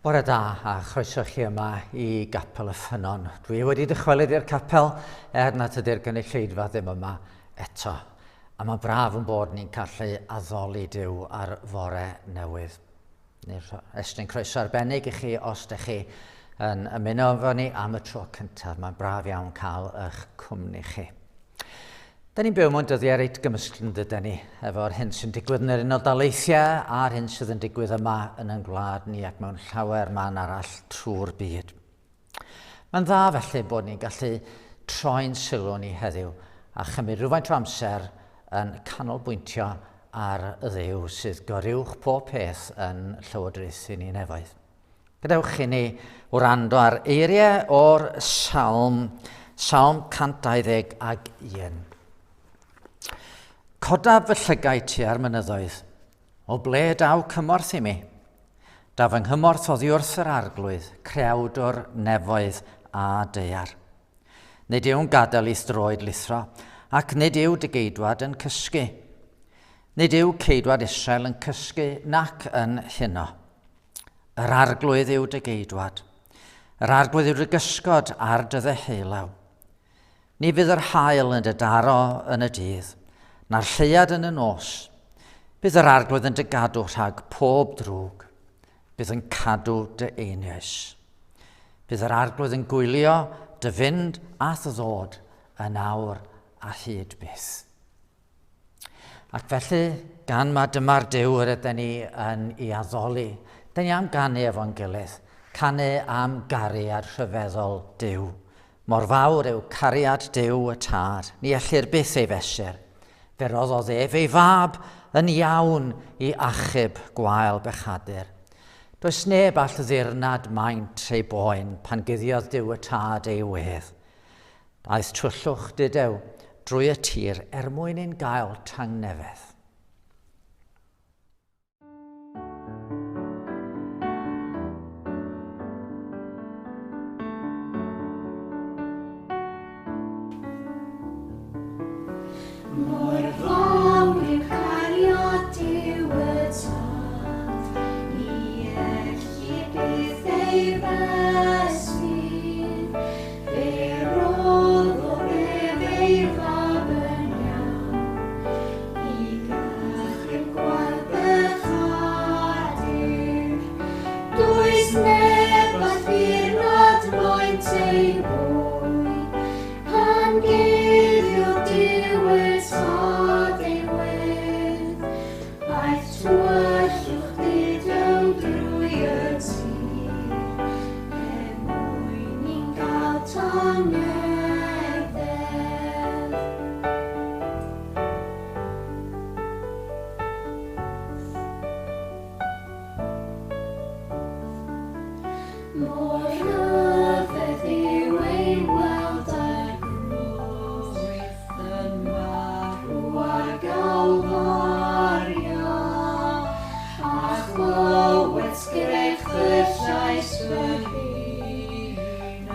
Bore da a chroeso chi yma i Gapel y Ffynnon. Dwi wedi dychwelyd i'r capel er nad ydy'r gynulleidfa ddim yma eto. A mae'n braf yn bod ni'n gallu addoli Duw ar fore newydd. Ni'n estyn croeso arbennig i chi os ydych chi yn ymuno efo ni am y tro cyntaf. Mae'n braf iawn cael eich cwmni chi. Da ni'n byw mewn dyddiau reit gymysg yn dydyn ni, efo'r hyn sy'n digwydd yn yr Unol Daleithiau a'r hyn sydd yn digwydd yma yn ein gwlad ni ac mewn llawer man arall trwy'r byd. Mae'n dda felly bod ni'n gallu troi'n sylw ni heddiw a chymryd rhywfaint o amser yn canolbwyntio ar y Dduw sydd goruwch pob peth yn llywodraethu ni nefoedd. Gadewch i ni wrando ar eiriau o'r Salm, Salm 121. Codaf fy llygaid tua'r mynyddoedd. O ble daw cymorth i mi? Da fy nghymorth oddi wrth yr Arglwydd, creawdwr nefoedd a daear. Nid yw'n gadael i'th droed lithro, ac nid yw dy geidwad yn cysgu. Nid yw ceidwad Israel yn cysgu nac yn huno. Yr Arglwydd yw dy geidwad. Yr Arglwydd yw dy gysgod ar dy ddeheulaw. Ni fydd yr haul yn dy daro yn y dydd, na'r lleuad yn y nos. Bydd yr Arglwydd yn dy gadw rhag pob drwg. Bydd yn cadw dy einioes. Bydd yr Arglwydd yn gwylio dy fynd a dy ddod yn awr a hyd byth. Ac felly, gan ma dyma'r Duw yr ydyn ni yn ei addoli, dyn ni am ganu efo'n gilydd, canu am gariad rhyfeddol Duw. Mor fawr yw cariad Duw y Tad, ni ellir byth ei fesur. Fe roddodd ef ei fab yn iawn i achub gwael bechadur. Does neb all ddirnad maint ei boen pan guddiodd Duw y Tad ei wedd. Aeth tywyllwch dudew drwy y tir er mwyn i'n gael tangnefedd. Mor fawr yw cariad Duw y Tad, ni ellir byth ei fesur. Fe roddodd ef ei fab yn iawn, i gachub gwael bechadur. Does neb all ddirnad maint ei boen, Pan guddiodd Duw y Tad ei wedd, aeth tywyllwch dudew drwy y tir, er mwyn i'n gael tangnefedd. Mor rhyfedd yw ei weld ar groes, yn marw ar Galfaria, a chlywed sgrech fy llais fy hun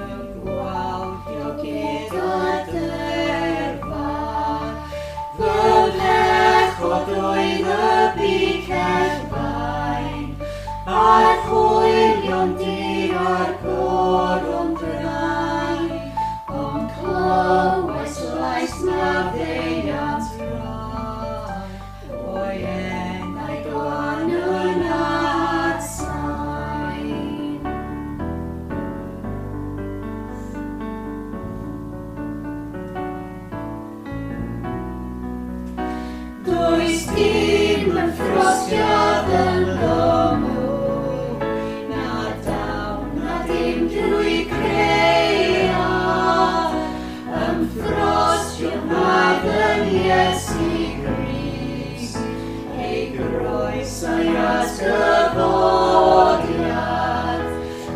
yn gwawdio gyda dyrfa. Fy mhechod oedd y bicell fain, A'r hwylion dir a'r goron drain, Ond clywais lais maddeuant rad, O'i enau glân yn adsain. Does dim yn ffrostiad ynddo mwy, na dawn na dim drwy creiad. Ymffrostiodd mab yn Iesu Grist, ei groes a'i atgyfodiad.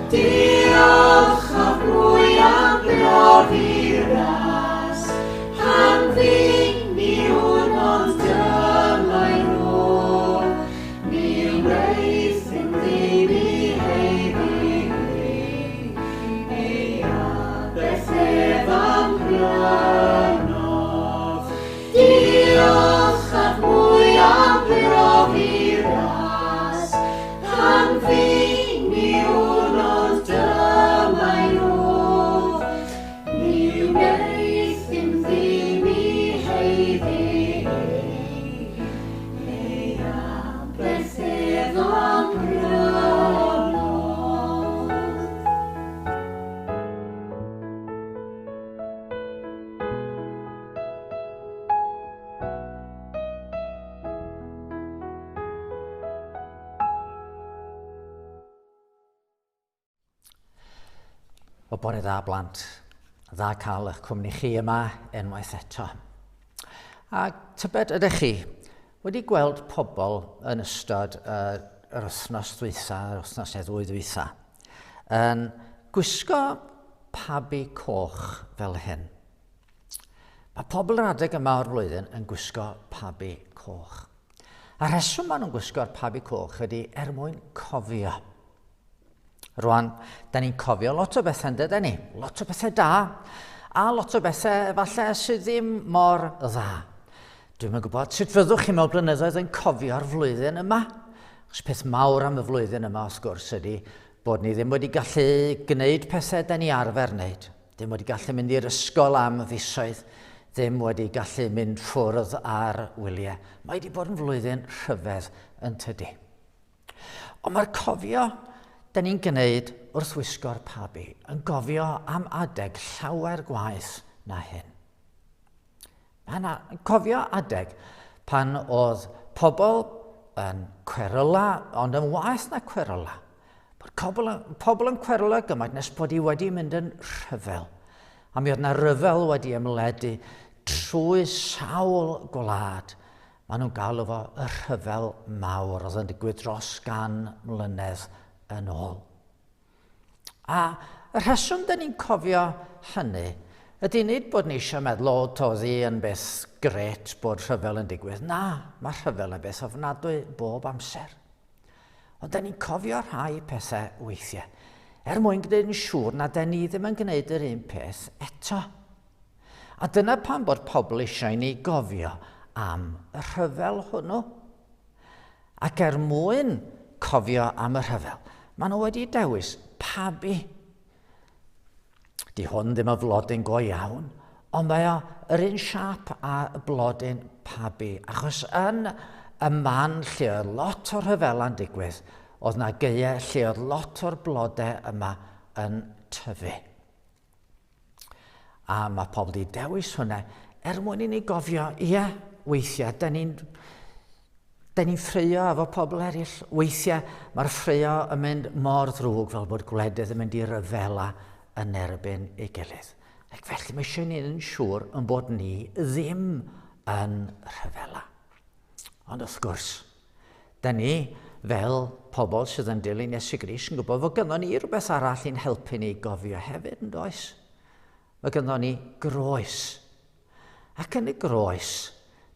Diolch a phwy am brofi ras, Pan fyn mi wn ond dyma'i rôl, Mi wneuthum ddim i haeddu hyn, Ei aberth ef a'm prynodd. Diolch af mwy am brofi ras, Pan fyn mi wn Wel, bore dda blant. Dda cael eich cwmni chi yma unwaith eto. A tybed ydych chi wedi gweld pobl yn ystod uh, yr wythnos ddwytha, yr wythnos neu ddwy ddwytha, yn gwisgo pabi coch fel hyn. Mae pobl yr adeg yma o'r flwyddyn yn gwisgo pabi coch. A rheswm maen nhw'n gwisgo'r pabi coch ydy er mwyn cofio. Rwan, da ni'n cofio lot o bethau yn dydyn ni? Lot o bethau da, a lot o bethau efallai sydd ddim mor dda. Dwi'm yn gwybod sut fyddwch chi mewn blynyddoedd yn cofio'r flwyddyn yma. Achos peth mawr am y flwyddyn yma, wrth gwrs, ydy bod ni ddim wedi gallu gwneud pethau da ni arfer wneud. Ddim wedi gallu mynd i'r ysgol am fisoedd, ddim wedi gallu mynd ffwrdd ar wyliau. Mae wedi bod yn flwyddyn rhyfedd yn tydi. Ond mae'r cofio da ni'n gwneud wrth wisgo'r pabi yn gofio am adeg llawer gwaeth na hyn. Mae yna cofio adeg pan oedd pobl yn cweryla, ond yn waeth na cweryla. Bod pobl, pobl yn cweryla gymaint nes bod i wedi mynd yn rhyfel. A mi oedd yna ryfel wedi ymledu trwy sawl gwlad. Maen nhw'n galw fo y rhyfel mawr oedd yn digwydd dros gan mlynedd yn ôl. A y rheswm dyn ni'n cofio hynny ydy nid bod ni eisiau meddwl, o, toedd hi yn beth gret bod rhyfel yn digwydd. Na, mae rhyfel yn beth ofnadwy bob amser. Ond dyn ni'n cofio rhai pethau weithiau, er mwyn gwneud yn siŵr na dyn ni ddim yn gwneud yr un peth eto. A dyna pam bod pobl eisiau ni gofio am y rhyfel hwnnw. Ac er mwyn cofio am y rhyfel, maen nhw wedi dewis pabi. Di hwn ddim yn flodyn go iawn, ond mae o yr un siap a blodyn pabi, achos yn y man lle oedd lot o'r rhyfela'n digwydd, oedd na gaeau lle oedd lot o'r blodau yma yn tyfu. A mae pobl wedi dewis hwnna er mwyn i ni gofio, ie, weithiau, da ni'n da ni'n ffreio efo pobl eraill. Weithiau mae'r ffreio yn mynd mor ddrwg fel bod gwledydd yn mynd i ryfela yn erbyn ei gilydd. Ac felly mae eisiau ni'n yn siŵr yn bod ni ddim yn rhyfela. Ond wrth gwrs, Da ni, fel pobl sydd yn dilyn Iesu Grist, yn gwybod fod gynnon ni rhywbeth arall i'n helpu ni gofio hefyd, yn does? Mae gynnon ni groes. Ac yn y groes,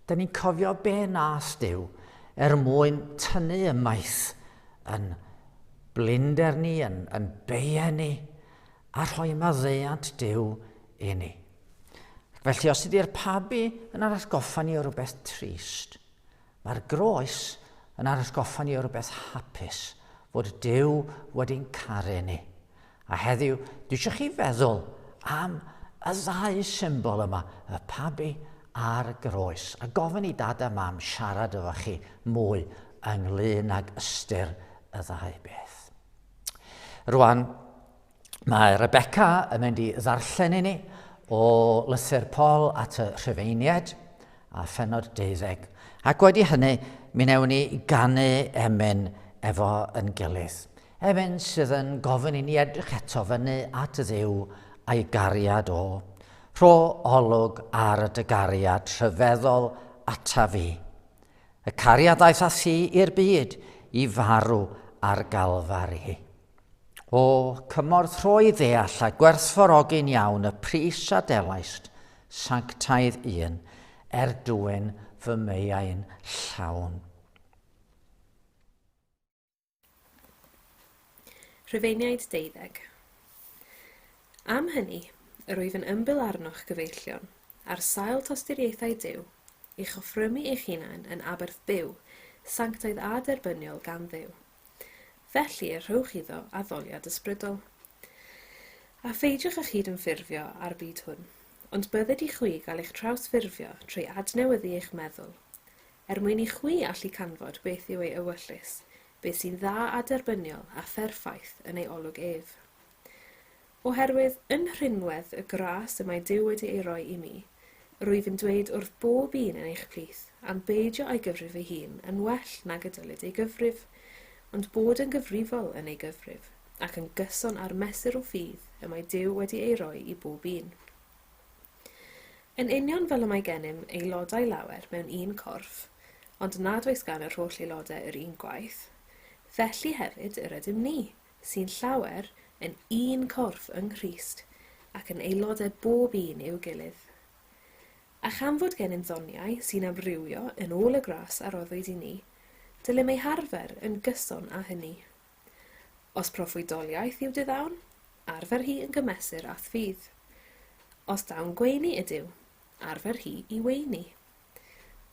da ni'n cofio be nas Duw er mwyn tynnu ymaith yn blinder ni, yn, yn beiau ni, a rhoi maddeuant Duw i ni. Ac felly, os ydy'r pabi yn arallgoffa ni o rhywbeth trist, Mae'r groes yn atgoffa ni o rywbeth hapus, fod Duw wedi'n caru ni. A heddiw, dwi eisiau chi feddwl am y ddau symbol yma, y pabi a'r groes, a gofyn i dad a mam siarad efo chi mwy ynglyn ag ystyr y ddau beth. Rwan, Mae Rebecca yn mynd i ddarllen i ni o lythyr Paul at y Rhufeiniaid a phenod deuddeg. Ac wedi hynny, mi wnewn ni ganu emyn efo yn gilydd. Emyn sydd yn gofyn i ni edrych eto fyny at Dduw a'i gariad o. Rho olwg ar dy gariad rhyfeddol ata fi. Y cariad aeth â thi i'r byd i farw ar Galfari. O, cymorth rhoi ddeall a gwerthfawrogi'n iawn y pris a delaist, sanctaidd un, er dwyn fy meiau'n llawn. Rhufeiniaid deuddeg. Am hynny, yr wyf yn ymbil arnoch, gyfeillion, ar sail tosturiaethau Duw, i'ch offrymu eich hunain yn aberth byw, sanctaidd a derbyniol gan Dduw. Felly y rhowch iddo addoliad ysbrydol. A pheidiwch â chyd-ymffurfio â'r byd hwn, ond bydded i chwi gael eich trawsffurfio trwy adnewyddu eich meddwl, er mwyn i chwi allu canfod beth yw ei ewyllys, beth sy'n dda a derbyniol a pherffaith yn ei olwg ef. Oherwydd, yn rhinwedd y gras y mae Duw wedi ei roi i mi, rwyf yn dweud wrth bob un yn eich plith, am beidio â'i gyfrif ei hun yn well nag y dylid ei gyfrif, ond bod yn gyfrifol yn ei gyfrif, ac yn gyson â'r mesur o ffydd y mae Duw wedi ei roi i bob un. Yn union fel y mae gennym aelodau lawer mewn un corff, ond nad oes gan yr holl aelodau yr un gwaith, felly hefyd yr ydym ni, sy'n llawer, yn un corff yng Nghrist, ac yn aelodau bob un i'w gilydd. A chan fod gennym ddoniau sy'n amrywio yn ôl y gras a roddwyd i ni, dylem eu harfer yn gyson â hynny. Os proffwydoliaeth yw dy ddawn, arfer hi yn gymesur â'th ffydd. Os dawn gweini ydyw, arfer hi i weini.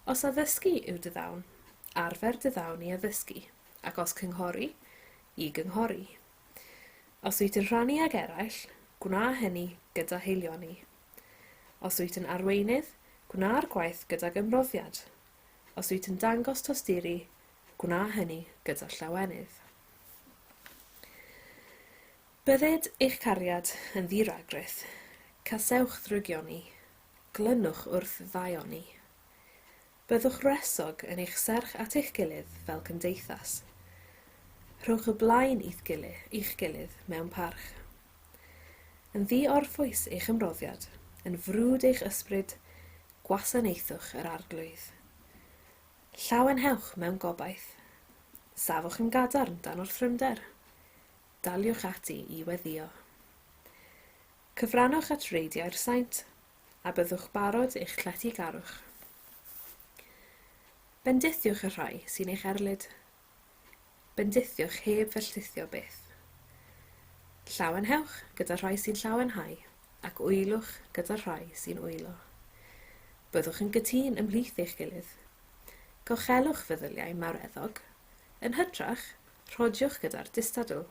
Os addysgu yw dy ddawn, arfer dy ddawn i addysgu, ac os cynghori, i gynghori. Os wyt yn rhannu ag eraill, gwna hynny gyda haelioni. Os wyt yn arweinydd, gwna'r gwaith gydag ymroddiad. Os wyt yn dangos tosturi, gwna hynny gyda llawenydd. Bydded eich cariad yn ddi-ragrith, casewch ddrygioni, glynwch wrth ddaioni. Byddwch wresog yn eich serch at eich gilydd fel cymdeithas. Rhowch y blaen i'th gilydd, i'ch gilydd mewn parch. Yn ddi-orffwys eich ymroddiad, yn frwd eich ysbryd, gwasanaethwch yr Arglwydd. Llawenhewch mewn gobaith. Safwch yn gadarn dan orthrymder. Daliwch ati i weddïo. Cyfrannwch at reidiau'r saint, a byddwch barod i'ch lletygarwch. Bendithiwch y rhai sy'n eich erlid. Bendithiwch heb felltithio byth. Llawenhewch gyda rhai sy'n llawenhau, ac wylwch gyda rhai sy'n wylo. Byddwch yn gytûn ymhlith eich gilydd. Gochelwch feddyliau mawreddog. Yn hytrach, rhodiwch gyda'r distadl.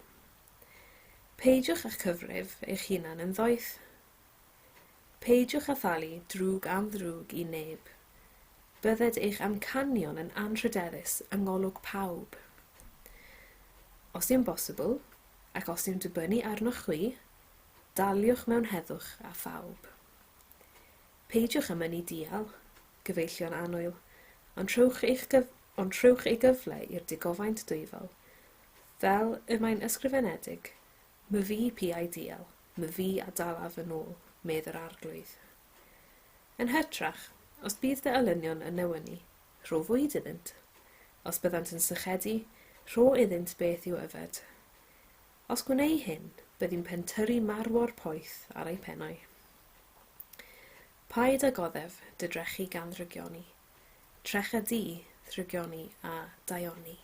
Peidiwch â'ch cyfrif eich hunan yn ddoeth. Peidiwch â thalu drwg am ddrwg i neb. Bydded eich amcanion yn anrhydeddus yng ngolwg pawb. Os yw'n bosibl, ac os yw'n dibynnu arnoch chwi, daliwch mewn heddwch â phawb. Peidiwch â mynnu dial, gyfeillion annwyl, ond rhowch eich gyf ond rhowch ei gyfle i'r digofaint dwyfol, fel y mae'n ysgrifenedig, Myfi piau dial, myfi a dalaf yn ôl, medd yr Arglwydd. Yn hytrach, os bydd dy elynion yn newynu, rho fwyd iddynt. Os byddant yn sychedu, rho iddynt beth i'w yfed. Os gwnei hyn, byddi'n pentyrru marwor poeth ar eu pennau. Paid â goddef dy drechu gan ddrygioni. Trecha di ddrygioni a daioni.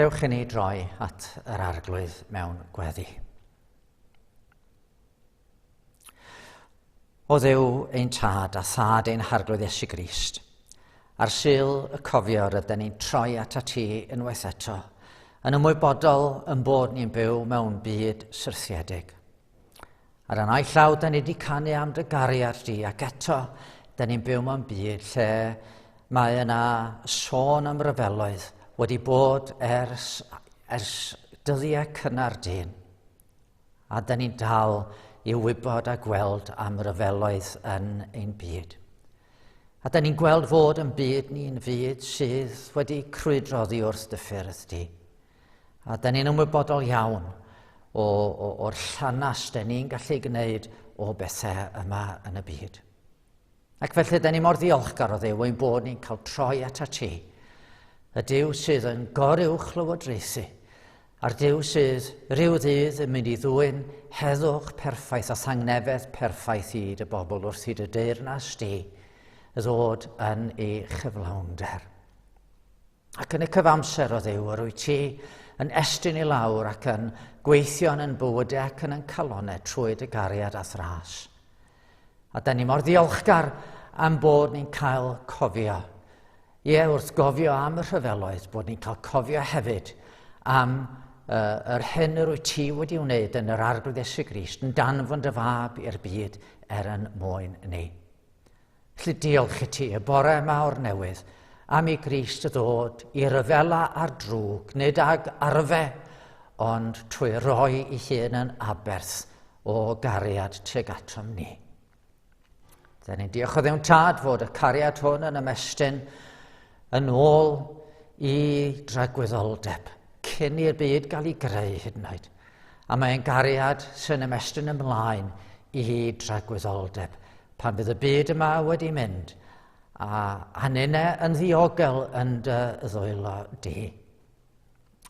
Gadewch i ni droi at yr Arglwydd mewn gweddi. O Dduw ein Tad a Thad ein Harglwydd Iesu Grist, ar Sul y cofio rydyn ni'n troi atat ti unwaith eto, yn ymwybodol yn bod ni'n byw mewn byd syrthiedig. Ar y naill llaw, da ni wedi canu am dy gariad di, ac eto, da ni'n byw mewn byd lle mae yna sôn am ryfeloedd wedi bod ers, ers dyddiau cynnar dyn. A da ni'n dal i wybod a gweld am ryfeloedd yn ein byd. A da ni'n gweld fod yn byd ni'n fyd sydd wedi crwydro oddi wrth dy ffyrdd di. A da ni'n ymwybodol iawn o, o, o'r llanas da ni'n gallu gwneud o bethau yma yn y byd. Ac felly, da ni mor ddiolchgar o Dduw ein bod ni'n cael troi at ti. Y Duw sydd yn goruwch lywodraethu, a'r Duw sydd rhyw ddydd yn mynd i ddwyn heddwch perffaith a thangnefedd perffaith i dy bobl wrth i dy deyrnas di ddod yn ei chyflawnder. Ac yn y cyfamser o Dduw, yr wyt ti yn estyn i lawr ac yn gweithio yn yn bywydau ac yn yn calonau trwy dy gariad a thras. A da ni mor ddiolchgar am bod ni'n cael cofio. Ie, wrth gofio am y rhyfeloedd, bod ni'n cael cofio hefyd am uh, yr hyn yr wyt ti wedi wneud yn yr Arglwydd Iesu Grist, yn danfon dy fab i'r byd er yn mwyn ni. Felly diolch i ti y bore yma o'r newydd am i Grist ddod i ryfela ar drwg, nid ag arfe, ond trwy roi i hun yn aberth o gariad tuag atom ni. Dyn ni'n diolch o ddewn tad fod y cariad hwn yn ymestyn yn ôl i dragwyddoldeb, cyn i'r byd gael ei greu hyd yn oed. A mae'n gariad sy'n ymestyn ymlaen i dragwyddoldeb, Pan fydd y byd yma wedi mynd, a hynny'n yn ddiogel yn dy ddwylo di.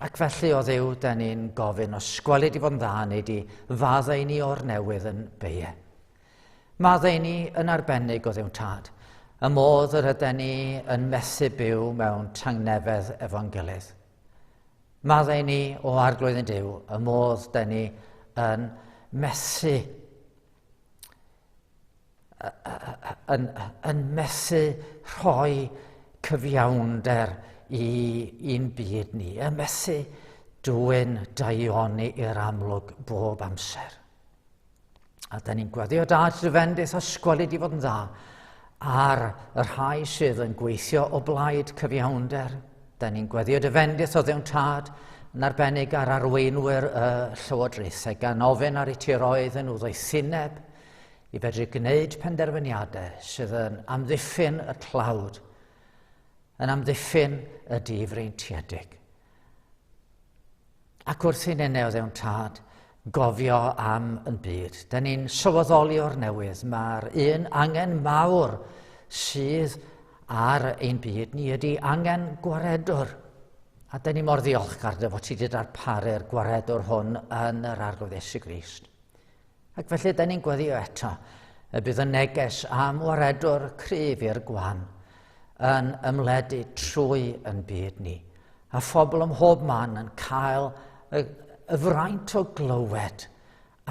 Ac felly o Dduw, da ni'n gofyn os gwelid i fod yn dda neu di faddau ni o'r newydd yn beie. Maddau ni yn arbennig o Dduw Tad, y modd yr ydyn ni yn methu byw mewn tangnefedd efo'n gilydd. Maddau ni o Arglwydd yn Duw, y modd da ni yn methu yn, yn methu rhoi cyfiawnder i i'n byd ni, yn methu dwyn daioni i'r amlwg bob amser. A da ni'n gweddio dad dy fendith a sgwelid i fod yn dda ar y rhai sydd yn gweithio o blaid cyfiawnder. Da ni'n gweddio dy fendith o ddewn tad yn arbennig ar arweinwyr y llywodraethau gan ofyn ar eu tiroedd yn nhw ddoethineb i fedru gwneud penderfyniadau sydd yn amddiffyn y tlawd, yn amddiffyn y difreintiedig. Ac wrth i ninnau o ddewn tad gofio am yn byd, da ni'n sylweddoli o'r newydd, mae'r un angen mawr sydd ar ein byd ni ydy angen gwaredwr. A da ni mor ddiolchgar dy fod ti wedi darparu'r gwaredwr hwn yn yr Arglwydd Iesu Grist. Ac felly da ni'n gweddio eto y bydd y neges am waredwr cryf i'r gwan yn ymledu trwy yn byd ni, a phobl ym mhob man yn cael y, y fraint o glywed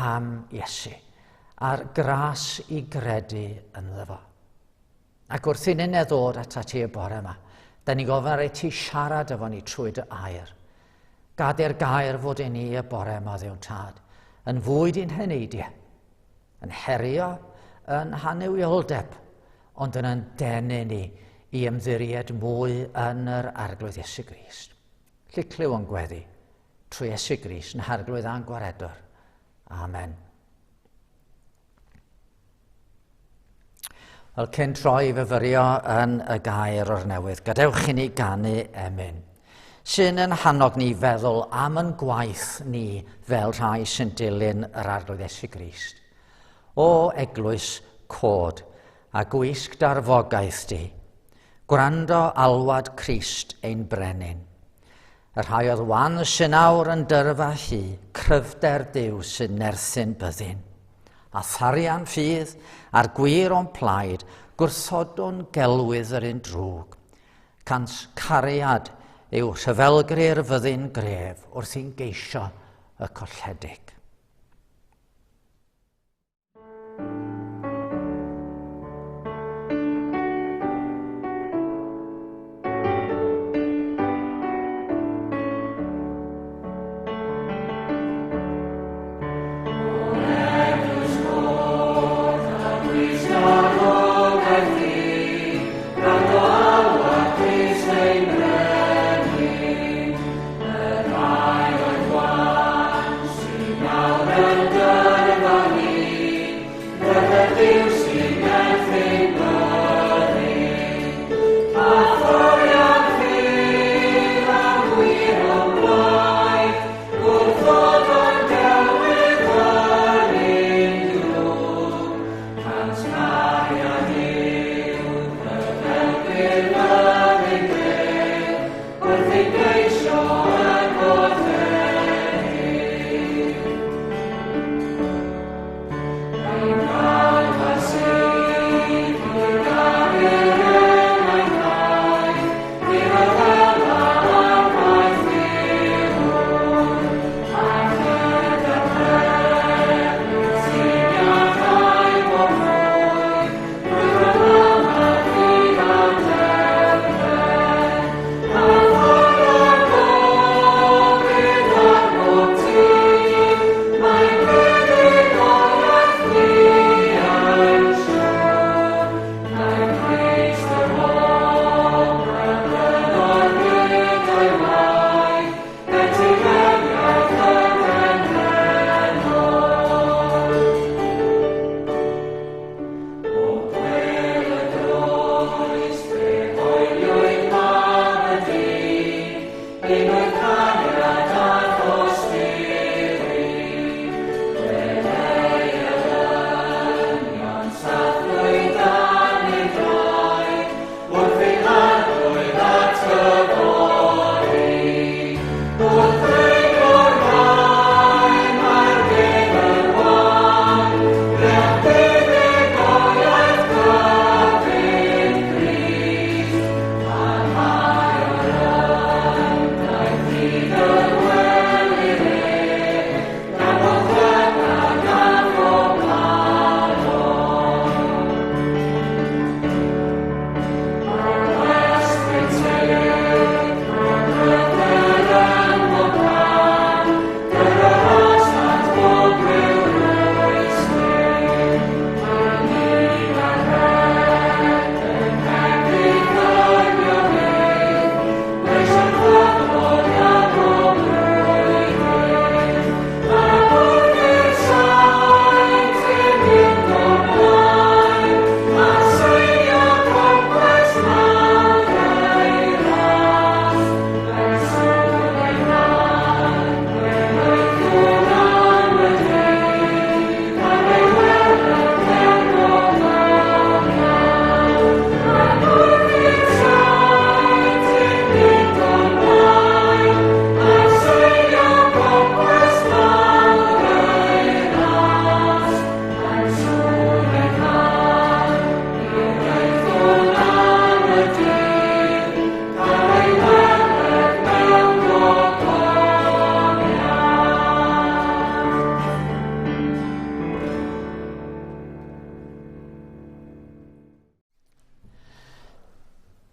am Iesu a'r gras i gredu ynddo fo. Ac wrth i ninnau ddod atat ti y bore yma, da ni'n gofyn ar ei ti siarad efo ni trwy dy air. Gad i'r gair fod i ni y bore yma, Dduw Tad, yn fwyd i'n heneidiau, yn herio yn hanuwioldeb, ond yn yn denu ni i ymddiried mwy yn yr Arglwydd Iesu Grist. Lle clyw yn gweddi, trwy Iesu Grist yn Harglwydd a'n Gwaredwr. Amen. Wel, cyn troi i fyfyrio yn y gair o'r newydd, gadewch i ni ganu emyn, sy'n yn hannog ni feddwl am yn gwaith ni fel rhai sy'n dilyn yr Arglwydd Iesu Grist. O eglwys cod a gwisg darfogaeth di, gwrando alwad Crist ein brenin. Y rhai oedd wan sy'n awr yn dyrfa hi, cryfder Duw sy'n nerthyn byddin. A tharian ffydd, a'r gwir o'n plaid, gwrthodwn gelwydd yr un drwg. Cant cariad yw rhyfelgri'r fyddin gref wrth i'n geisio y colledig.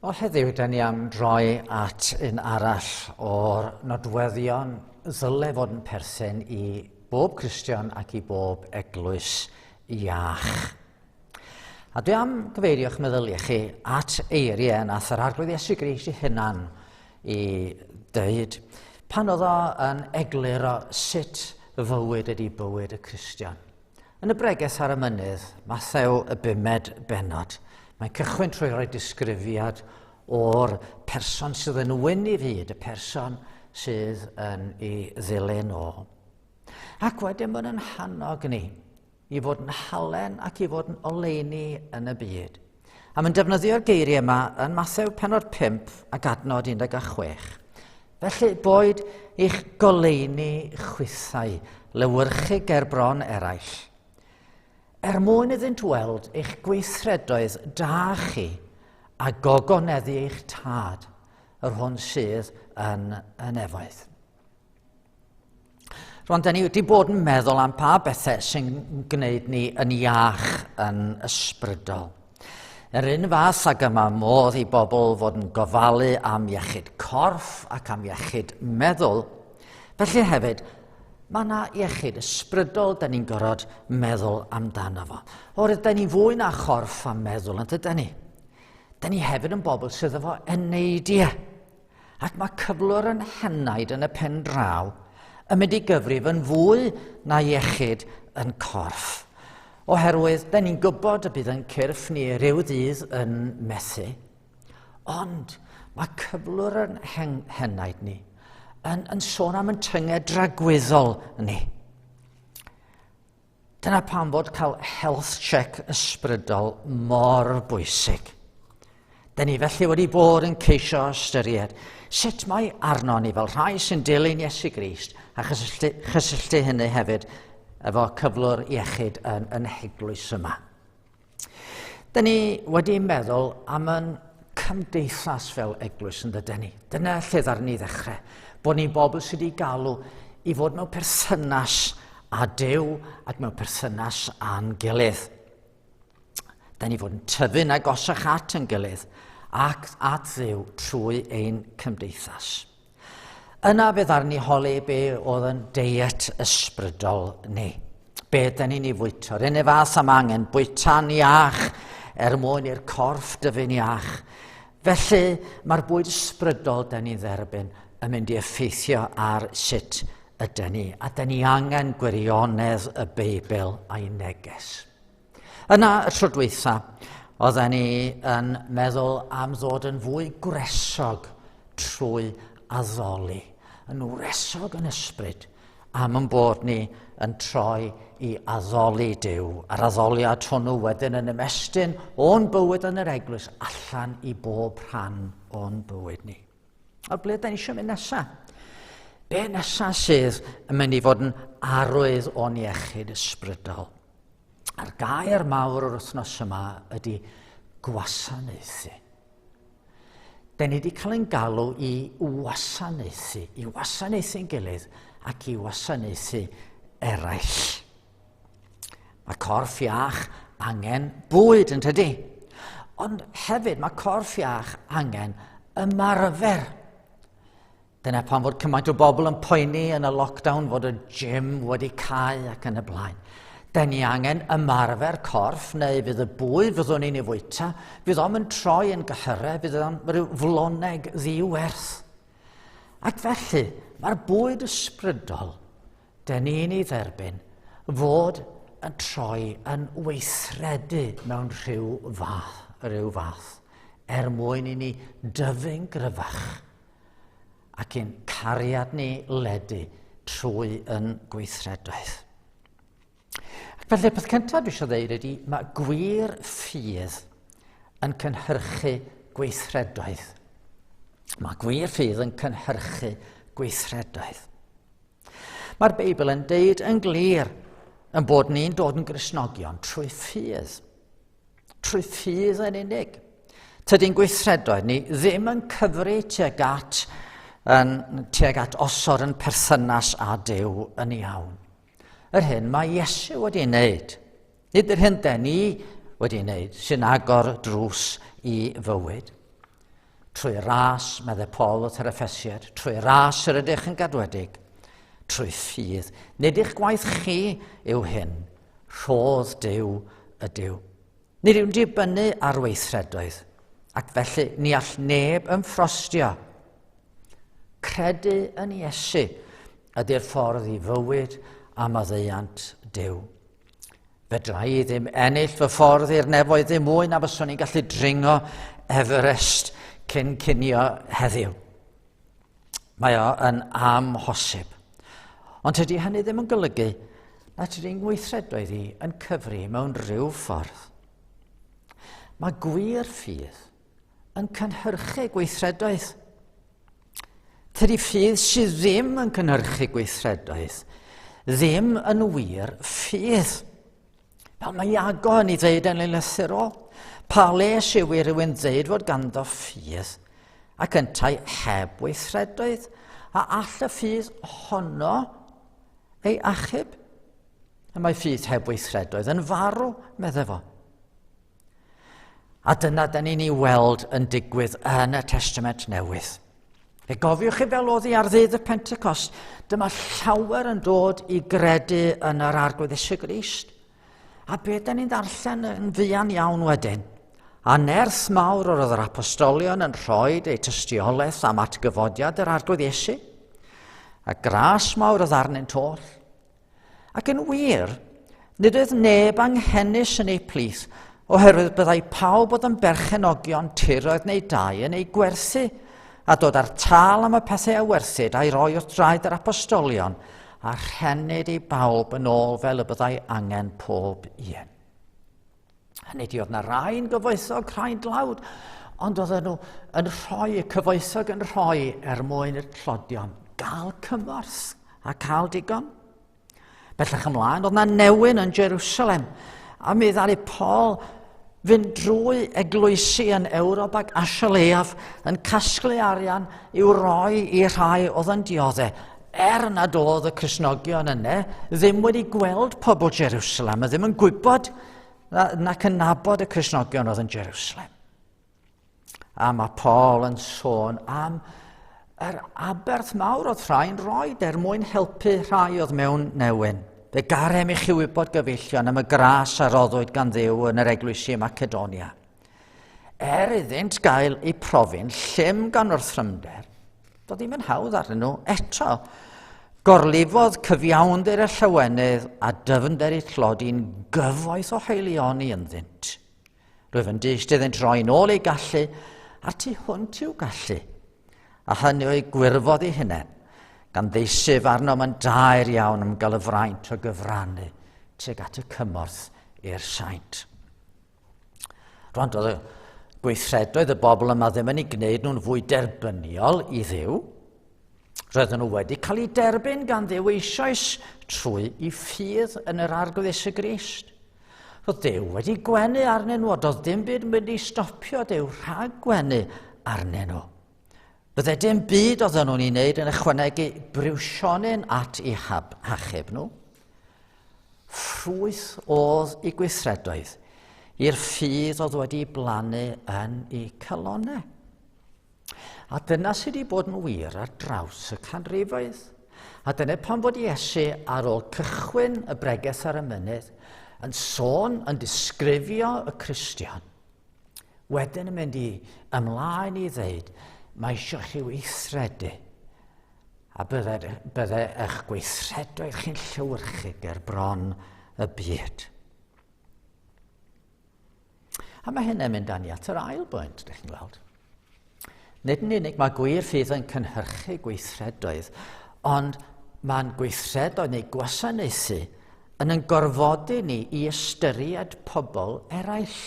Wel, heddiw, da ni am droi at un arall o'r nodweddion ddyle fod yn perthyn i bob Cristion ac i bob eglwys iach. A dwi am gyfeirio'ch meddyliau chi at eiriau nath yr Arglwydd Iesu Grist ei hunan i dweud pan oedd o yn egluro sut fywyd ydy bywyd y Cristion. Yn y bregeth ar y mynydd, Mathew y bumed bennod, mae'n cychwyn trwy roi disgrifiad o'r person sydd yn wyn i fyd, y person sydd yn ei ddilyn o. Ac wedyn mae'n yn hannog ni i fod yn halen ac i fod yn oleuni yn y byd. A mae'n defnyddio'r geiriau yma yn Mathew penod 5 ac adnod 16. Felly boed eich goleuni chwithau lewyrchu ger bron eraill, er mwyn iddynt weld eich gweithredoedd da chi a gogoneddu eich tad, yr hwn sydd yn y nefoedd. Rwan, da ni wedi bod yn meddwl am pa bethau sy'n gwneud ni yn iach yn ysbrydol. Yr un fath ag yma modd i bobl fod yn gofalu am iechyd corff ac am iechyd meddwl, felly hefyd mae yna iechyd ysbrydol da ni'n gorfod meddwl amdano fo. Oherwydd da ni'n fwy na chorff a meddwl, yn dyda ni? Da ni hefyd yn bobl sydd efo eneidiau. Ac mae cyflwr yn henaid yn y pen draw yn mynd i gyfrif yn fwy na iechyd yn corff. Oherwydd, da ni'n gwybod y bydd yn cyrff ni rhyw ddydd yn methu. Ond mae cyflwr yn hen, henaid ni yn, yn sôn am yn tynged dragwyddol ni. Dyna pam fod cael health check ysbrydol mor bwysig. Dyn ni felly wedi bod yn ceisio ystyried sut mae arno ni fel rhai sy'n dilyn Iesu Grist a chysylltu, chysylltu hynny hefyd efo cyflwr iechyd yn, yn heglwys yma. Dyn ni wedi meddwl am yn cymdeithas fel eglwys yn dydyn ni. Dyna lle ddar ni ddechrau. Bod ni'n bobl sydd wedi galw i fod mewn perthynas â Duw ac mewn perthynas â'n gilydd. Da ni fod yn tyfu'n agosach at yn gilydd ac at Dduw trwy ein cymdeithas. Yna fe ddaru ni holi be oedd yn deiet ysbrydol ni. Be dyn ni'n ei fwyta. Yr unig fath am angen bwyta'n iach er mwyn i'r corff dyfu'n iach. Felly mae'r bwyd ysbrydol dyn ni'n dderbyn yn mynd i effeithio ar sut ydyn ni. A dyn ni angen gwirionedd y Beibl a'i neges. Yna, y tro dwytha, oedden ni yn meddwl am ddod yn fwy gwresog trwy addoli. Yn wresog yn ysbryd, am yn bod ni yn troi i addoli Duw. A'r addoliad hwnnw wedyn yn ymestyn o'n bywyd yn yr eglwys allan i bob rhan o'n bywyd ni. A ble da ni eisiau mynd nesaf? Be nesaf sydd yn mynd i fod yn arwydd o'n iechyd ysbrydol? A'r gair mawr o'r wythnos yma ydy gwasanaethu. Da ni wedi cael ein galw i wasanaethu, i wasanaethu'n gilydd ac i wasanaethu eraill. Mae corff iach angen bwyd yn tydi? Ond hefyd mae corff iach angen ymarfer. Dyna pam fod cymaint o bobl yn poeni yn y lockdown fod y gym wedi cau ac yn y blaen. Da ni angen ymarfer corff neu fydd y bwyd fyddwn ni'n ei fwyta, fydd o'm yn troi yn gyhyrau, fydd o'n rhyw floneg ddiwerth. Ac felly, mae'r bwyd ysbrydol dyn ni'n ei dderbyn fod yn troi yn weithredu mewn rhyw fath, rhyw fath, er mwyn i ni dyfu'n gryfach ac i'n cariad ni ledu trwy yn gweithredoedd. Ac felly, peth cyntaf dwi eisiau dweud ydy, mae gwir ffydd yn cynhyrchu gweithredoedd. Mae gwir ffydd yn cynhyrchu gweithredoedd. Mae'r Beibl yn deud yn glir yn bod ni'n dod yn Gristnogion trwy ffydd. Trwy ffydd yn unig. Tydi'n gweithredoedd ni ddim yn cyfri tuag at, yn, tuag at osod yn perthynas â Duw yn iawn. Yr hyn mae Iesu wedi wneud, nid yr hyn den ni wedi wneud, sy'n agor drws i fywyd. Trwy ras, meddai Paul wrth yr Effesiad, trwy ras yr ydych yn gadwedig, trwy ffydd. Nid eich gwaith chi yw hyn, rhodd Duw ydyw. Nid yw'n dibynnu ar weithredoedd, ac felly ni all neb ymffrostio. Credu yn Iesu ydy'r ffordd i fywyd a maddeuant Duw. Fedra i ddim ennill fy ffordd i'r nefoedd ddim mwy na fyswn i'n gallu dringo Everest cyn cinio heddiw. Mae o yn amhosib. Ond tydi hynny ddim yn golygu na tydi'n ngweithredoedd i yn cyfri mewn rhyw ffordd. Mae gwir ffydd yn cynhyrchu gweithredoedd. Tydi ffydd sydd ddim yn cynhyrchu gweithredoedd ddim yn wir ffydd. Fel mae Iago yn ei ddeud yn ei lythyr o, pa les yw i rywun ddeud fod ganddo ffydd? Ac yntau heb weithredoedd, a all y ffydd honno ei achub? Y mae ffydd heb weithredoedd yn farw, medde fo. A dyna da ni'n ei weld yn digwydd yn y Testament Newydd. Fe gofiwch chi fel oedd hi ar ddydd y Pentecost, dyma llawer yn dod i gredu yn yr Arglwydd Iesu Grist. A be da ni'n ddarllen yn fuan iawn wedyn? A nerth mawr yr oedd yr apostolion yn rhoi eu tystiolaeth am atgyfodiad yr Arglwydd Iesu. A gras mawr oedd arnynt oll. Ac yn wir, nid oedd neb anghenus yn eu plith, oherwydd byddai pawb oedd yn berchenogion tiroedd neu dai yn eu gwerthu, a dod â'r tâl am y pethau a werthid a'i roi wrth draed yr apostolion, a rhennid i bawb yn ôl fel y byddai angen pob un. Hynny ydi, oedd na rai'n gyfoethog, rhai'n dlawd, ond oedden nhw yn rhoi, y cyfoethog yn rhoi er mwyn i'r tlodion gael cymorth a cael digon. Bellach ymlaen, oedd na newyn yn Jerusalem, a mi ddaru Paul fynd drwy eglwysi yn Ewrop ac Asia Leiaf yn casglu arian i'w roi i rhai oedd yn diodde. Er nad oedd y Cristnogion yna ddim wedi gweld pobl Jerusalem a ddim yn gwybod nac yn nabod y Cristnogion oedd yn Jerusalem. A mae Paul yn sôn am yr aberth mawr oedd rhai'n rhoi er mwyn helpu rhai oedd mewn newyn. Fe garem i chi wybod gyfeillion am y gras a roddwyd gan Dduw yn yr eglwysi ym Macedonia. Er iddynt gael eu profi'n llym gan wrthrymder, doedd ddim yn hawdd arnyn nhw eto. Gorlifodd cyfiawnder y llawenydd a dyfnder eu tlodi'n gyfoeth o haelioni ynddynt. Rwyf yn dyst iddynt roi yn ôl eu gallu a'r tu hwnt i'w gallu, a hynny o'u gwirfodd eu hunain, gan ddeisyf arnom yn daer iawn am gael y fraint o gyfrannu tuag at y cymorth i'r saint. Rwan, doedd y gweithredoedd y bobl yma ddim yn ei gwneud nhw'n fwy derbyniol i Dduw. Roedden nhw wedi cael eu derbyn gan Dduw eisoes trwy i ffydd yn yr Arglwydd Iesu Grist. Roedd Duw wedi gwenu arnyn nhw, a doedd dim byd yn mynd i stopio Duw rhag gwenu arnyn nhw. Bydde dim byd oedden nhw'n ei wneud yn ychwanegu briwsionyn at eu hab, hachub nhw. Ffrwyth oedd eu gweithredoedd i'r ffydd oedd wedi blannu yn eu calonnau. A dyna sydd wedi bod yn wir ar draws y canrifoedd. A dyna pan fod Iesu ar ôl cychwyn y bregeth ar y mynydd yn sôn, yn disgrifio y Cristion, wedyn yn mynd i ymlaen i ddeud, mae eisiau chi weithredu. A bydde, bydde eich gweithredoedd chi'n llewyrchu ger bron y byd. A mae hynny'n mynd â ni at yr ail bwynt, ydych chi'n gweld. Nid yn unig mae gwir ffydd yn cynhyrchu gweithredoedd, ond mae'n gweithredoedd neu gwasanaethu yn yn gorfodi ni i ystyried pobl eraill.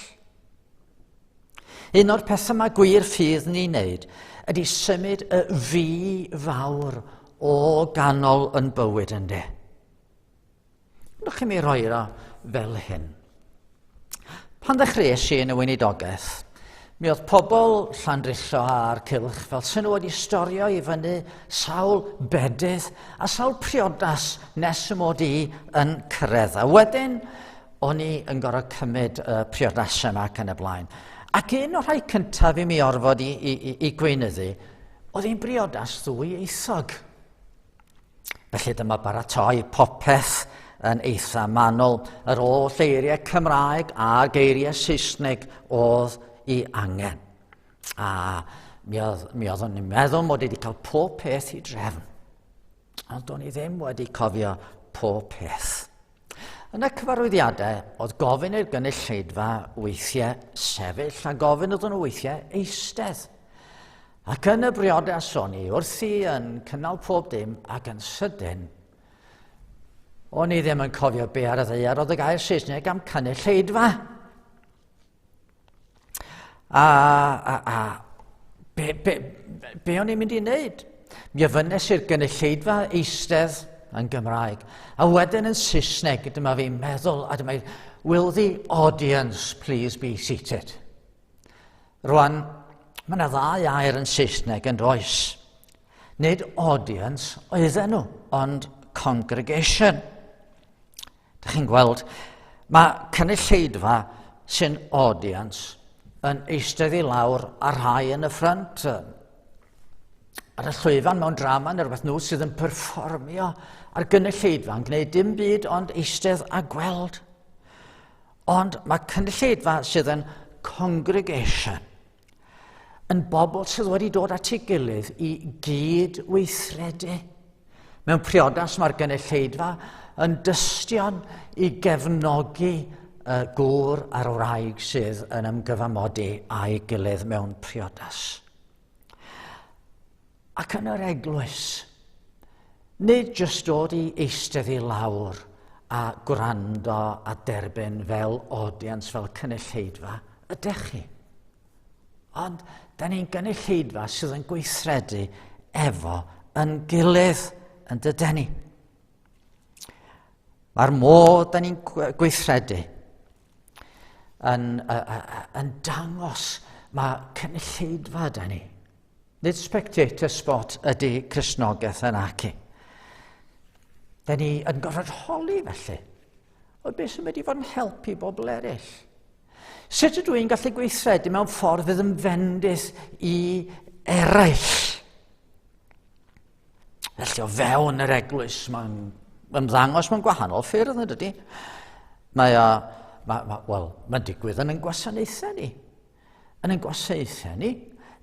Un o'r pethau mae gwir ffydd ni'n neud ydy symud y fi fawr o ganol yn bywyd ynddo. Wnewch chi mi roi o fel hyn. Pan ddechreuais i yn y weinidogaeth, mi oedd pobl Llandrillo a'r cylch fel sy'n nhw wedi storio i fyny sawl bedydd a sawl priodas nes y mod i yn cyrraedd. A wedyn, o'n i yn gorfod cymryd y priodasau yma ac yn y blaen. Ac un o'r rhai cyntaf i mi orfod i, i, i, i gweinyddu, oedd hi'n briodas ddwyieithog. Felly dyma baratoi popeth yn eitha manwl. Yr oll eiriau Cymraeg a'r geiriau Saesneg oedd i angen. A mi, oedd, mi oeddwn i'n meddwl mod i wedi cael pob peth i drefn. Ond do'n i ddim wedi cofio pob peth. Yn y cyfarwyddiadau, oedd gofyn i'r gynulleidfa weithiau sefyll a gofyn iddyn nhw weithiau eistedd. Ac yn y briodas o'n i wrthi yn cynnal pob dim ac yn sydyn, o'n i ddim yn cofio be ar y ddaear oedd y gair Saesneg am cynulleidfa. A, a, a be, be, be o'n i'n mynd i wneud? Mi ofynnes i'r gynulleidfa eistedd yn Gymraeg, a wedyn yn Saesneg, dyma fi'n meddwl, a dyma will the audience please be seated? Rwan, Mae yna ddau air yn Saesneg yn does. Nid audience oedden nhw, ond congregation. Dych chi'n gweld, mae cynulleidfa sy'n audience yn eistedd i lawr a rhai yn y ffrynt. Ar y llwyfan mewn drama neu rhywbeth nhw sydd yn perfformio ar gynulleidfa yn gwneud dim byd ond eistedd a gweld. Ond mae cynulleidfa sydd yn congregation yn bobl sydd wedi dod at ei gilydd i gyd-weithredu. Mewn priodas mae'r gynulleidfa yn dystion i gefnogi y gŵr a'r wraig sydd yn ymgyfamodi â'i gilydd mewn priodas. Ac yn yr eglwys, nid jyst dod i eistedd i lawr a gwrando a derbyn fel audience, fel cynulleidfa, ydych chi. Ond, da ni'n gynulleidfa sydd yn gweithredu efo yn gilydd, yn dyden ni. Mae'r modd da ni'n gweithredu yn, yn dangos mae cynulleidfa da ni. Nid spectator spot ydy Cristnogaeth yn aci. Da ni yn gorfod holi felly. O beth sy'n mynd i fod yn help i bobl eraill? Sut ydw i'n gallu gweithredu mewn ffordd fydd yn fendith i eraill? Felly o fewn yr eglwys mae'n ymddangos mewn gwahanol ffyrdd yn dydy. Mae o, mae, mae, wel, mae'n digwydd yn ein gwasanaethau ni. Yn ein gwasanaethau ni,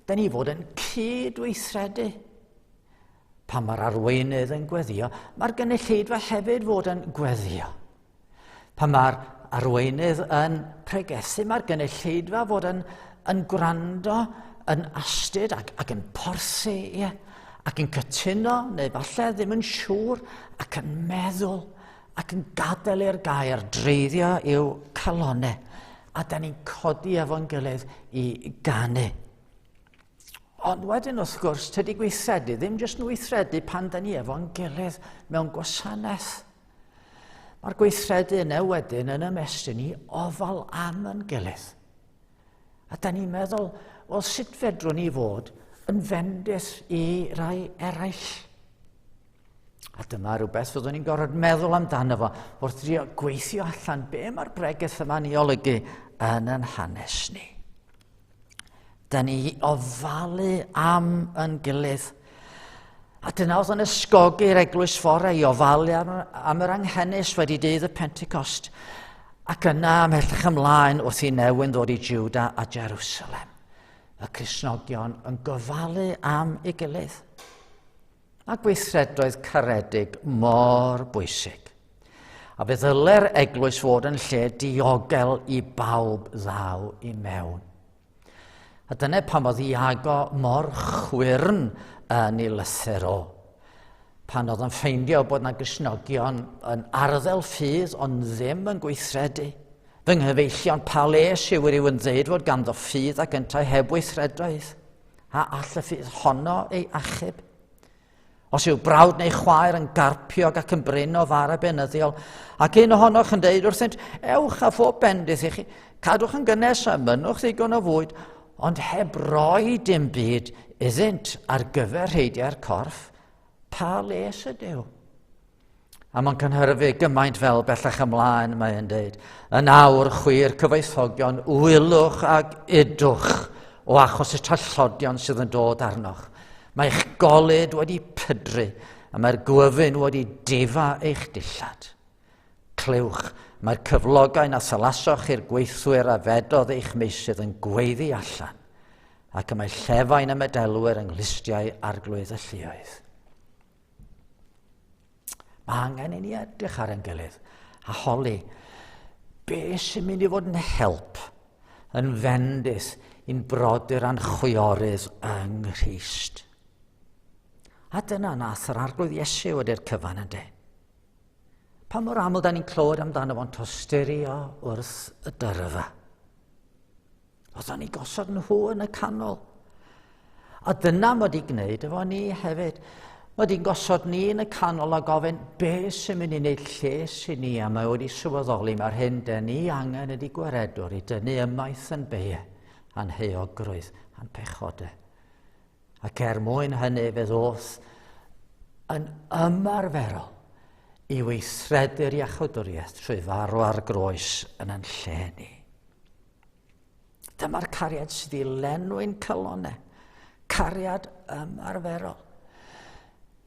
da ni fod yn cydweithredu. Pan mae'r arweinydd yn gweddio, mae'r gynulleidfa hefyd fod yn gweddio. Pan mae'r arweinydd yn pregethu, mae'r gynulleidfa fod yn, yn gwrando, yn astud ac, ac yn porthi, ie, ac yn cytuno, neu falle ddim yn siŵr, ac yn meddwl, ac yn gadael i'r gair dreiddio i'w calonau. A da ni'n codi efo'n gilydd i ganu. Ond wedyn, wrth gwrs, tydi gweithredu ddim jyst yn weithredu pan da ni efo'n gilydd mewn gwasanaeth. Mae'r gweithredu yna wedyn yn ymestyn i ofal am yn gilydd. A da ni'n meddwl, wel, sut fedrwn ni fod yn fendith i rai eraill? A dyma rhywbeth fyddwn ni'n gorfod meddwl amdano fo wrth drio gweithio allan be mae'r bregeth yma'n ei olygu yn yn hanes ni. Da ni ofalu am yn gilydd. A dyna oedd yn ysgogi'r eglwys fore i ofalu am, am yr anghenus wedi dydd y Pentecost. Ac yna ymhellach ymlaen wrth i newyn ddod i Juda a Jerusalem. Y Cristnogion yn gofalu am ei gilydd. Mae gweithredoedd caredig mor bwysig. A fe ddyle'r eglwys fod yn lle diogel i bawb ddaw i mewn. A dyna pam oedd Iago mor chwyrn yn ei lythyr o. Pan oedd yn ffeindio bod na Gristnogion yn arddel ffydd ond ddim yn gweithredu. Fy nghyfeillion, pa les yw rhywun ddeud fod ganddo ffydd ac yntau heb weithredoedd? A all y ffydd honno ei achub? Os yw brawd neu chwaer yn garpiog ac yn brin o fara beunyddiol, ac un ohonoch yn deud wrthynt, ewch a phob bendith i chi, cadwch yn gynnes a mynnwch ddigon o fwyd, ond heb roi dim byd iddynt ar gyfer rheidiau'r corff, pa les ydyw? A mae'n cynhyrfu gymaint fel bellach ymlaen, mae'n dweud, yn awr chwi'r cyfoethogion, wylwch ag udwch o achos y trallodion sydd yn dod arnoch. Mae eich golud wedi pydru, a mae'r gwyfyn wedi difa eich dillad. Clywch, mae'r cyflogau na thylasoch i'r gweithwyr a fedodd eich meysydd yn gweiddi allan, ac y mae llefain y medelwyr yng nghlustiau arglwydd y lluoedd. Mae angen i ni edrych ar ein gilydd a holi be sy'n mynd i fod yn help, yn fendith i'n brodyr a'n chwiorydd yng Nghrist. A dyna nath yr Arglwydd Iesu wedi'r cyfan ynddo. Pa mor aml da ni'n clywed amdano fo'n tosturio wrth y dyrfa. Oedd o'n ei gosod nhw yn y canol. A dyna mod i gwneud efo ni hefyd. Mod i'n gosod ni yn y canol a gofyn be sy'n mynd i wneud lles i ni a mae wedi sylweddoli mae'r hyn dyn ni angen ydy gwaredwr i dynnu ymaith yn beie. a'n heuogrwydd a'n pechodau. Ac er mwyn hynny fe ddoth yn ymarferol i weithredu'r iachawdwriaeth trwy farw ar groes yn yn lle ni. Dyma'r cariad sydd i lenwi'n calonau. Cariad ymarferol.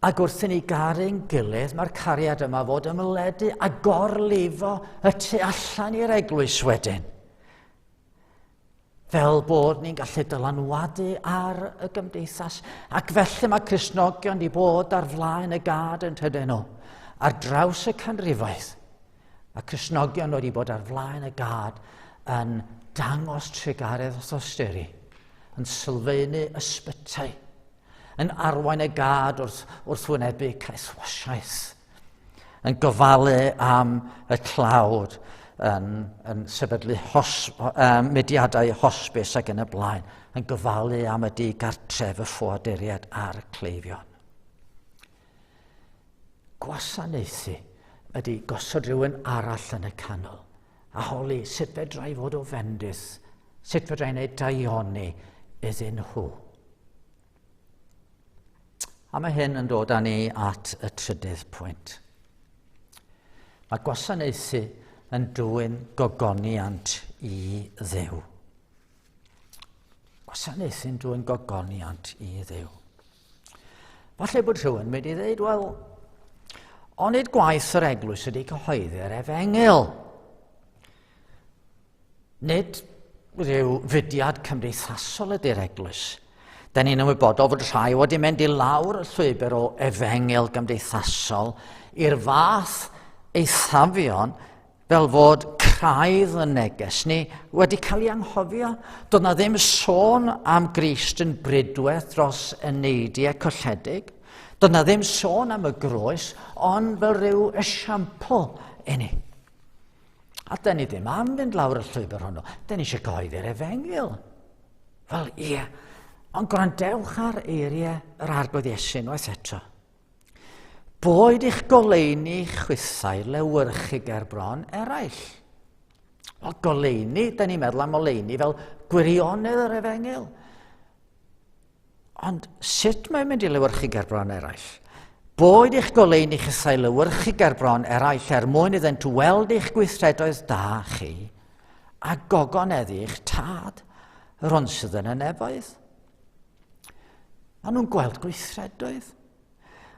Ac wrth i ni garu'n gilydd, mae'r cariad yma fod ymledu a gorlifo y tu allan i'r eglwys wedyn. Fel bod ni'n gallu dylanwadu ar y gymdeithas. Ac felly mae Cristnogion wedi bod ar flaen y gad yn tydyn nhw, ar draws y canrifoedd. Mae Cristnogion wedi bod ar flaen y gad yn dangos trugaredd a thosturi, yn sylfaenu ysbytai, yn arwain y gad wrth, wrth wynebu caethwasiaeth, yn gofalu am y tlawd, yn, yn sefydlu hos, um, mudiadau hosbis ac yn y blaen, yn gofalu am y digartref, y ffoaduriaid a'r cleifion. Gwasanaethu ydy gosod rhywun arall yn y canol a holi sut fedra i fod o fendith, sut fedra i wneud daioni iddyn nhw. A mae hyn yn dod â ni at y trydydd pwynt. Mae gwasanaethu yn dwyn gogoniant i Dduw. Gwasanaethu'n dwyn gogoniant i Dduw. Falle bod rhywun mynd i ddweud, wel, onid gwaith yr eglwys ydy cyhoeddi'r efengyl? Nid rhyw fudiad cymdeithasol ydy'r eglwys. Da ni'n ymwybodol fod rhai wedi mynd i lawr y llwybr o efengyl gymdeithasol i'r fath eithafion fel fod craidd y neges ni wedi cael ei anghofio. Doedd na ddim sôn am Grist yn bridwedd dros eneidiau colledig. Doedd na ddim sôn am y groes, ond fel rhyw esiampl i ni. A da ni ddim am fynd lawr y llwybr hwnnw. Da ni eisiau cyhoeddi'r efengyl. Wel, ie. Ond gwrandewch ar eiriau yr Arglwydd Iesu unwaith eto. Boed i'ch goleuni chwithau lewyrchu ger bron eraill. Wel, goleuni, da ni'n meddwl am oleuni fel gwirionedd yr efengyl. Ond sut mae'n mynd i lewyrchu ger bron eraill? Boed i'ch goleuni chithau lewyrchu ger bron eraill er mwyn iddynt weld eich gweithredoedd da chi a gogoneddu eich tad, yr hwn sydd yn y nefoedd. Maen nhw'n gweld gweithredoedd.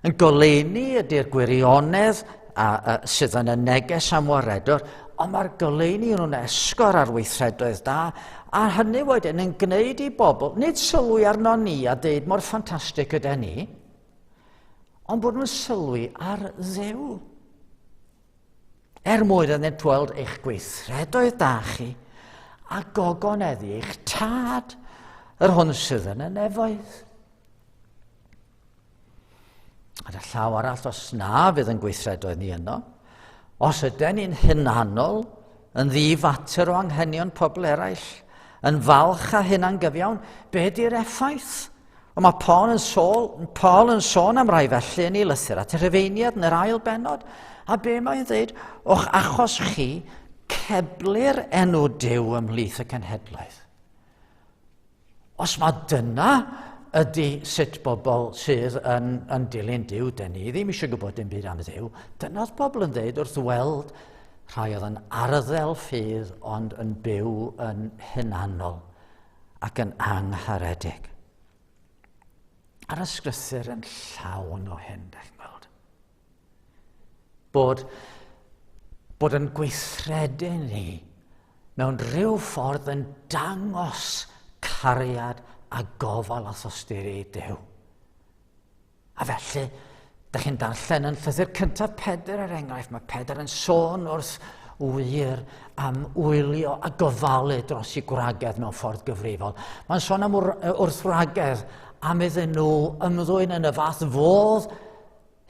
Yn goleuni ydy'r gwirionedd a, a, sydd yn y neges am waredwr, ond mae'r goleuni nhw'n esgor ar weithredoedd da, a hynny wedyn yn gwneud i bobl, nid sylwi arno ni a deud mor ffantastig ydy ni, ond bod nhw'n sylwi ar Dduw. Er mwyn iddynt weld eich gweithredoedd da chi a gogoneddu eich tad, yr hwn sydd yn y nefoedd. Ar y llaw arall, os na fydd yn gweithredoedd ni yno, os ydyn ni'n hunanol, yn ddi-fater o anghenion pobl eraill, yn falch a hunangyfiawn, be di'r effaith? Ond mae Paul yn, sôl, Paul yn sôn am rai felly yn ei lythyr at y Rhufeiniad yn yr ail bennod, a be mae'n dweud, o'ch achos chi, ceblir enw Duw ymhlith y cenhedloedd. Os mae dyna ydy sut bobl sydd yn, yn dilyn Duw, dyn ni ddim eisiau gwybod dim byd am Dduw. Dyna oedd pobl yn dweud wrth weld rhai oedd yn arddel ffydd ond yn byw yn hunanol ac yn angharedig. A'r ysgrythur yn llawn o hyn, da chi'n gweld. Bod, bod yn gweithredu ni mewn rhyw ffordd yn dangos cariad a gofal a thosturi Duw. A felly, da chi'n darllen yn llythyr cyntaf Pedr er enghraifft, mae Pedr yn sôn wrth wir am wylio a gofalu dros i gwragedd mewn ffordd gyfrifol. Mae'n sôn am wrth wragedd am iddyn nhw ymddwyn yn y fath fodd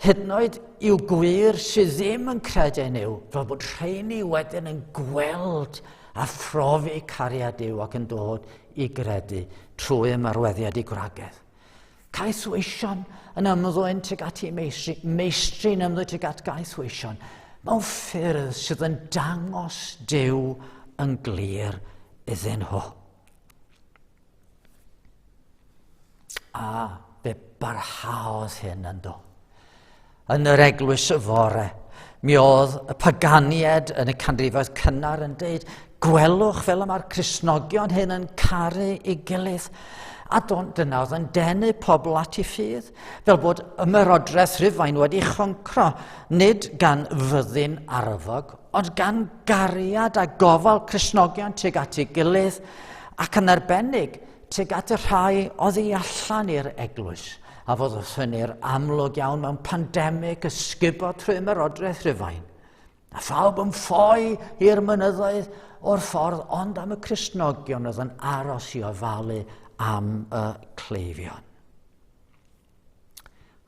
hyd yn oed i'w gwir sydd ddim yn credu yn yw, fel bod rheini wedyn yn gweld a phrofi cariad Duw ac yn dod i gredu trwy ymarweddiad i gwragedd. Caethweision yn ymddwyn tuag at ei meistri, meistri yn ymddwyn tuag at gaethweision, mewn ffyrdd sydd yn dangos Duw yn glir iddyn nhw. A fe barhaodd hyn yn do. Yn yr eglwys y fore, mi oedd y paganied yn y canrifoedd cynnar yn deud, gwelwch fel y mae'r Cristnogion hyn yn caru ei gilydd. A don, dyna oedd yn denu pobl at ei ffydd, fel bod ymerodraeth Rhufain wedi choncro, nid gan fyddin arfog, ond gan gariad a gofal Cristnogion tuag at ei gilydd, ac yn arbennig tuag at y rhai oddi allan i'r eglwys, a fod wrth hynny'r amlwg iawn mewn pandemig ysgubo trwy ymerodraeth Rhufain. A phawb yn ffoi i'r mynyddoedd o'r ffordd, ond am y Cristnogion oedd yn aros i ofalu am y cleifion.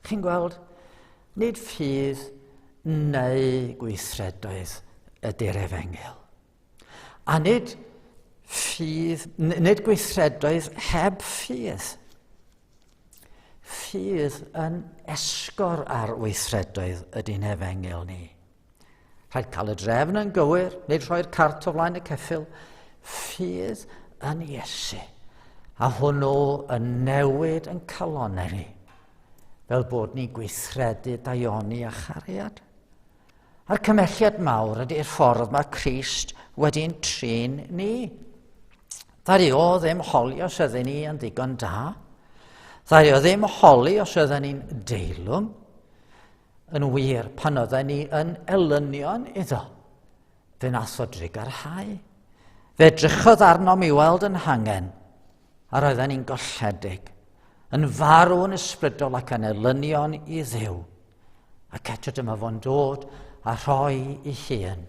Chi'n gweld, nid ffydd neu gweithredoedd ydy'r efengyl. A nid ffydd, nid gweithredoedd heb ffydd. Ffydd yn esgor ar weithredoedd ydy'n hefengyl ni. Rhaid cael y drefn yn gywir, nid rhoi'r cart o flaen y ceffyl. Ffydd yn Iesu. A hwnnw yn newid yn calonau ni, fel bod ni'n gweithredu daioni a chariad. A'r cymelliad mawr ydy'r ffordd mae Crist wedi'n trin ni. Ddaru o ddim holi os ydyn ni yn ddigon da. Ddaru o ddim holi os ydyn ni'n deilwng. Yn wir, pan oedden ni yn elynion iddo, fe nath o drugarhau. Fe drychodd arnom i weld yn hangen, a roedden ni'n golledig, yn farw yn ysbrydol ac yn elynion i Dduw. Ac eto dyma fo'n dod a rhoi i hun,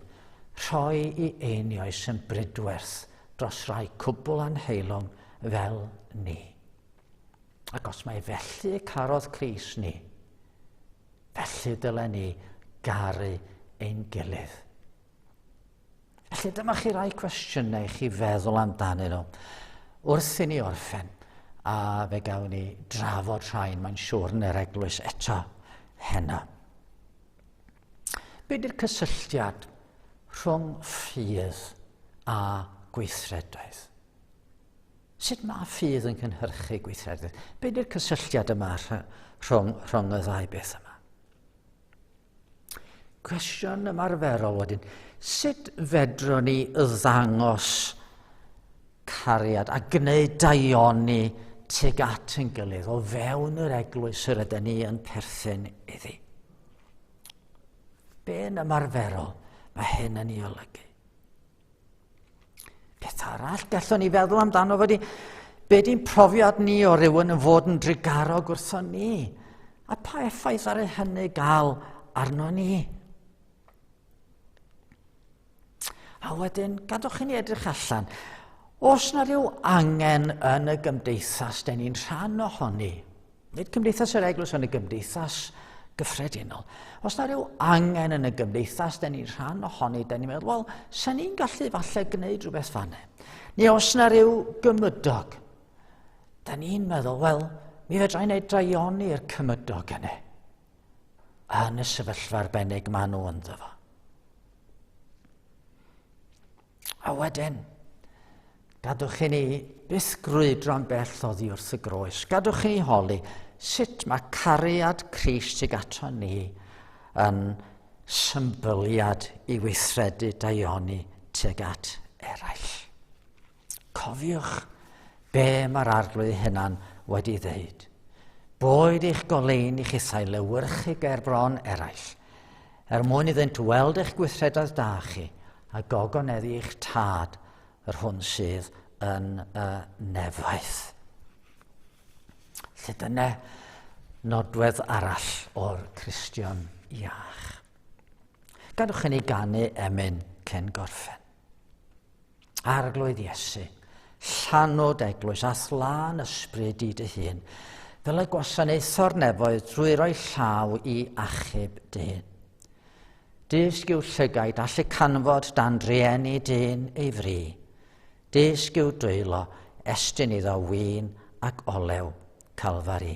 rhoi i einioes yn brydwerth dros rai cwbl anheilwng fel ni. Ac os mae felly y carodd Crist ni, felly dylen ni garu ein gilydd. Felly dyma chi rai cwestiynau i chi feddwl amdanyn nhw. Wrth i ni orffen, a fe gawn ni drafod rhain, mae'n siŵr, yn yr eglwys eto heno. Be di'r cysylltiad rhwng ffydd a gweithredoedd? Sut mae ffydd yn cynhyrchu gweithredoedd? Be di'r cysylltiad yma rhwng, rhwng y ddau beth yma? Cwestiwn ymarferol wedyn. Sut fedrwn ni ddangos cariad a gwneud daioni tuag at yn gilydd o fewn yr eglwys yr ydyn ni yn perthyn iddi? Be yn ymarferol mae hyn yn ei olygu? Peth arall gallwn ni feddwl amdano fo di, be di'n profiad ni o rywun yn fod yn drugarog wrtho ni? A pa effaith ar ei hynny gael arno ni? A wedyn, gadwch i ni edrych allan. Os na rhyw angen yn y gymdeithas, den ni'n rhan ohoni, Nid cymdeithas yr eglwys, ond y gymdeithas gyffredinol. Os na rhyw angen yn y gymdeithas, den ni'n rhan ohoni, den ni'n meddwl, wel, sen ni'n gallu falle gwneud rhywbeth fanne. Neu os na rhyw gymydog, den ni'n meddwl, wel, mi fedra i wneud daioni i'r cymydog yna. Yn y sefyllfa arbennig maen nhw ynddo fo. A wedyn, gadwch i ni byth grwydro'n bell oddi wrth y groes. Gadwch i ni holi sut mae cariad Crist tuag ato ni yn symbyliad i weithredu daioni tuag at eraill. Cofiwch be mae'r arglwydd hunan wedi ddeud. Boed eich goleuni chithau lewyrchu ger bron eraill, er mwyn iddynt weld eich gweithredoedd da chi a gogoneddu eich tad yr hwn sydd yn y nefoedd. Lle dyna nodwedd arall o'r Cristion iach. Gadwch i ni ganu emyn cyn gorffen. Arglwydd Iesu, llanwd eglwys a thlân ysbryd i dy hun, fel y gwasanaetho'r nefoedd drwy roi llaw i achub dyn. Dysg i'w llygaid allu canfod dan drueni dyn ei fri. Dysg i'w dwylo estyn iddo win ac olew Calfari.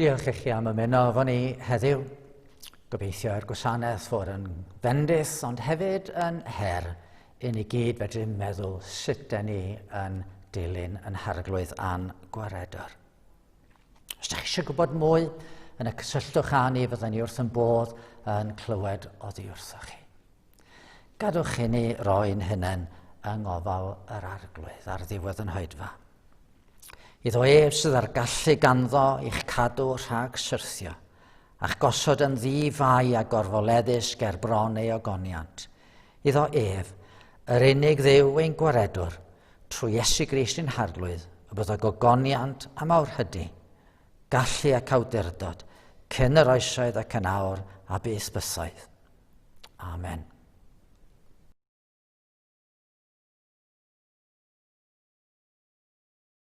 Diolch i chi am ymuno efo ni heddiw. Gobeithio i'r gwasanaeth fod yn fendith, ond hefyd yn her i ni gyd fedru meddwl sut den ni yn dilyn yn harglwydd a'n gwaredwr. Os ydych chi eisiau gwybod mwy, yn y cysylltwch â ni, fydden ni wrth yn bodd yn clywed oddi wrthoch chi. Gadwch i ni roi'n hunain yng ngofal yr arglwydd ar ddiwedd yn hoedfa. Iddo ef sydd â'r gallu ganddo i'ch cadw rhag syrthio, a'ch gosod yn ddi-fai a gorfoleddus ger bron ei ogoniant. Iddo ef, yr unig Dduw ein gwaredwr, trwy Iesu Grist ein Harglwydd, y byddo gogoniant a mawrhydi, gallu ac awdurdod, cyn yr oesoedd ac yn awr a byth bythoedd. Amen.